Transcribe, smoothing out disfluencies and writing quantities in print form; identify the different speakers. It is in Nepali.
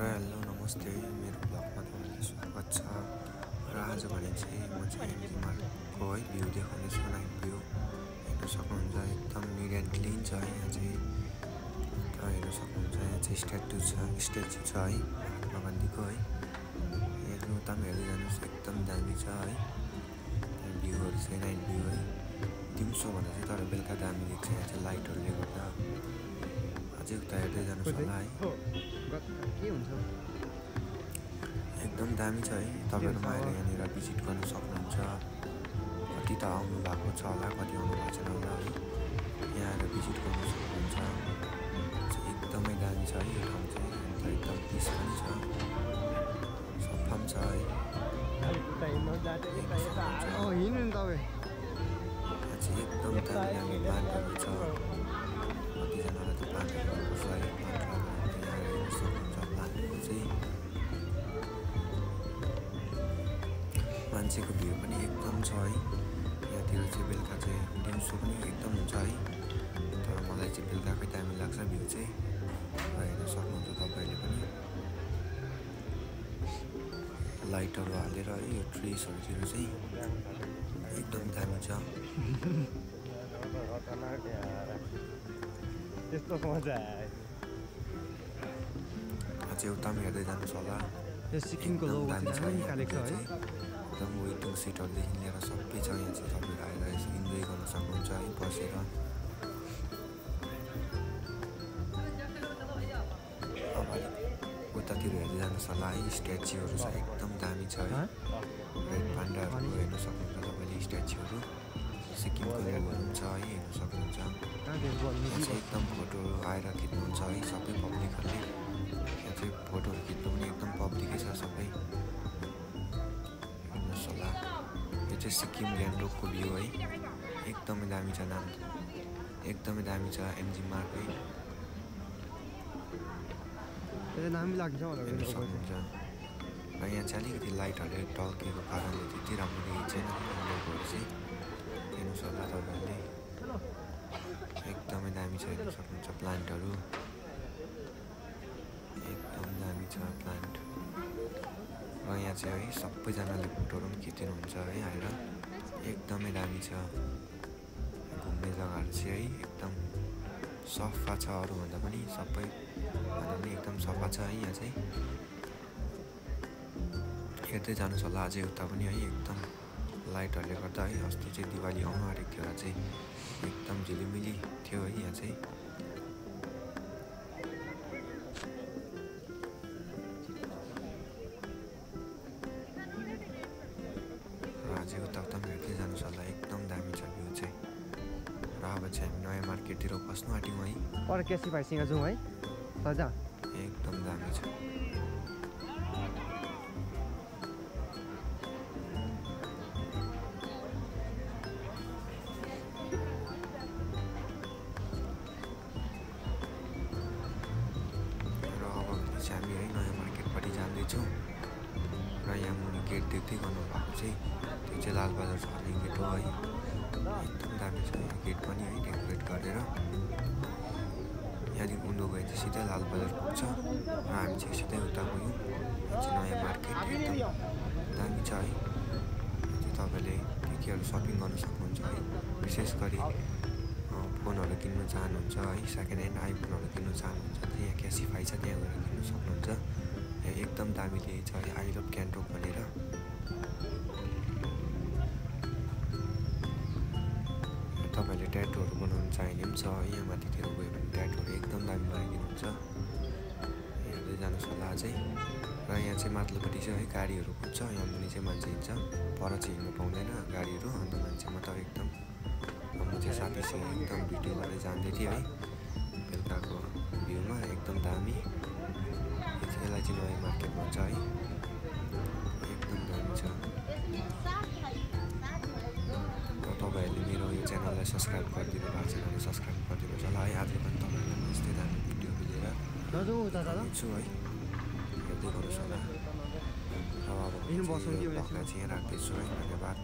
Speaker 1: हेलो नमस्ते मेरो ब्लगमा तपाईँलाई स्वागत छ र आज भने चाहिँ म चाहिँ एमजीमार्टको है भ्यू देखाउनेछु नाइट भ्यू हेर्न सक्नुहुन्छ एकदम निट एन्ड क्लिन छ यहाँ चाहिँ हेर्न सक्नुहुन्छ यहाँ चाहिँ स्ट्याचु छ है महात्मा गान्धीको है हेर्नु उता पनि हेर्दै जानुहोस् एकदम दामी छ है भ्यूहरू चाहिँ नाइट भ्यू है दिउँसो भन्दा चाहिँ तर बेलुका दामी देख्छ यहाँ चाहिँ लाइटहरूले गर्दा अझै उता हेर्दै जानुहोस् होला है
Speaker 2: के हुन्छ
Speaker 1: एकदम दामी छ है तपाईहरु आएर यहाँनिर भिजिट गर्न सक्नुहुन्छ कति त आउनु भएको छ होला कति आउनु भएको छैन होला है यहाँ आएर भिजिट गर्न सक्नुहुन्छ एकदमै दामी छ है यो ठाउँ चाहिँ अन्त एकदम पिस पनि छ सफा पनि छ है
Speaker 2: हिँड्नु नि तपाईँ
Speaker 1: यहाँ चाहिँ एकदम दामी दामी प्लान्टहरू छ कतिजनालाई त प्लान्टहरू मनपर्छ है मान्छेको भ्यू पनि एकदम छ है यहाँतिर चाहिँ बेलुका चाहिँ दिउँसो पनि एकदम हुन्छ है तर मलाई चाहिँ बेलुकाकै दामी लाग्छ भ्यू चाहिँ हेर्न सक्नुहुन्छ तपाईँले पनि लाइटहरू हालेर है यो ट्रिजहरूतिर चाहिँ एकदम दामी छ
Speaker 2: त्यस्तो मजा
Speaker 1: अझै उता पनि हेर्दै जानुहोस् होला
Speaker 2: यो सिक्किमको लोगो चाहिँ निकालेको छ है
Speaker 1: एकदम वेटिङ सिटहरूदेखि लिएर सबै छ यहाँ चाहिँ तपाईँहरू आएर यसो इन्जोय गर्न सक्नुहुन्छ है बसेर अब उतातिर हेर्दै जानुहोस् होला है स्ट्याचुहरू छ एकदम दामी छ है रेड पान्डाहरू हेर्न सक्नुहुन्छ तपाईँले स्ट्याचुहरू सिक्किमको लोगोहरू छ है हेर्न सक्नुहुन्छ यहाँ चाहिँ एकदम फोटोहरू आएर खिच्नुहुन्छ है सबै पब्लिकहरूले यहाँ चाहिँ फोटोहरू खिच्नु पनि एकदम पब्लिकै छ सबै हेर्नुहोस् होला यो चाहिँ सिक्किम ग्याङ्टोकको भ्यू है एकदमै दामी छ नाम एकदमै दामी छ एमजीमार्ट है
Speaker 2: दामी लाग्छ
Speaker 1: हेर्न सक्नुहुन्छ र यहाँ चाहिँ अलिकति लाइटहरूले टल्केको कारणले त्यति राम्रो देखिँदैन लोगोहरू चाहिँ हेर्नुहोस् होला तपाईँहरूले एकदमै दामी छ हेर्न सक्नुहुन्छ प्लान्टहरू एकदम दामी छ प्लान्ट र यहाँ चाहिँ है सबैजनाले फोटोहरू पनि खिचिदिनुहुन्छ है आएर एकदमै दामी छ घुम्ने जग्गाहरू चाहिँ है एकदम सफा छ अरूभन्दा पनि सबै भन्दा पनि एकदम सफा छ है यहाँ चाहिँ हेर्दै जानुहोस् होला अझै उता पनि है एकदम लाइटहरूले गर्दा है अस्ति चाहिँ दिवाली आउनु आँटेको थियो र चाहिँ एकदम झिलिमिली थियो है यहाँ चाहिँ अझै उता उता पनि हेर्दै जानुहोस् होला एकदम दामी छ भ्यू चाहिँ र अब चाहिँ हामी नयाँ मार्केटतिर पस्नु आँट्यौँ है
Speaker 2: पर केसी भाइसँग जाउँ है सजा
Speaker 1: एकदम दामी छ र अब चाहिँ हामी है नयाँ मार्केटपट्टि जाँदैछौँ र यहाँ मुनि गेट देख्दै गर्नुभएको चाहिँ त्यो चाहिँ लालबजार झर्ने गेट हो है एकदम दामी छ यो गेट पनि है डेकोरेट गरेर यहाँदेखि उँधो गए चाहिँ सिधै लालबजार पुग्छ र हामी चाहिँ सिधै उता गयौँ यो चाहिँ नयाँ मार्केट एकदम दामी छ है यो चाहिँ तपाईँले के केहरू सपिङ गर्न सक्नुहुन्छ है विशेष गरी फोनहरू किन्नु चाहनुहुन्छ है सेकेन्ड ह्यान्ड आइफोनहरू किन्नु चाहनुहुन्छ चाहिँ यहाँ क्यासिफाई छ त्यहाँ गएर किन्नु सक्नुहुन्छ यहाँ एकदम दामी लेखेको छ है आई लभ ग्याङ्टोक भनेर तपाईँले ट्याटुहरू बनाउनु चाहिने पनि छ यहाँ माथितिर गयो भने ट्याटुहरू एकदम दामी बनाइदिनुहुन्छ हेर्दै जानुहोस् होला अझै र यहाँ चाहिँ माथिल्लोपट्टि चाहिँ है गाडीहरू कुद्छ यहाँ मुनि चाहिँ मान्छे हिँड्छ पर चाहिँ हिँड्नु पाउँदैन गाडीहरू अन्त मान्छेमा त एकदम म चाहिँ साथीसँग एकदम भिडियो गर्दै जाँदै थिएँ है बेलुकाको भ्यूमा एकदम दामी यसलाई चाहिँ नयाँ मार्केट भन्छ है एकदम दामी छ र तपाईँहरूले मेरो यो च्यानललाई सब्सक्राइब गरिदिनु भएको छैन भने सब्सक्राइब गरिदिनुहोस् होला है आज पनि तपाईँहरूलाई यस्तै दामी भिडियोहरू लिएर छु है हेर्दै गर्नुहोस् होला र अब चाहिँ यहाँ राख्दैछु है धन्यवाद।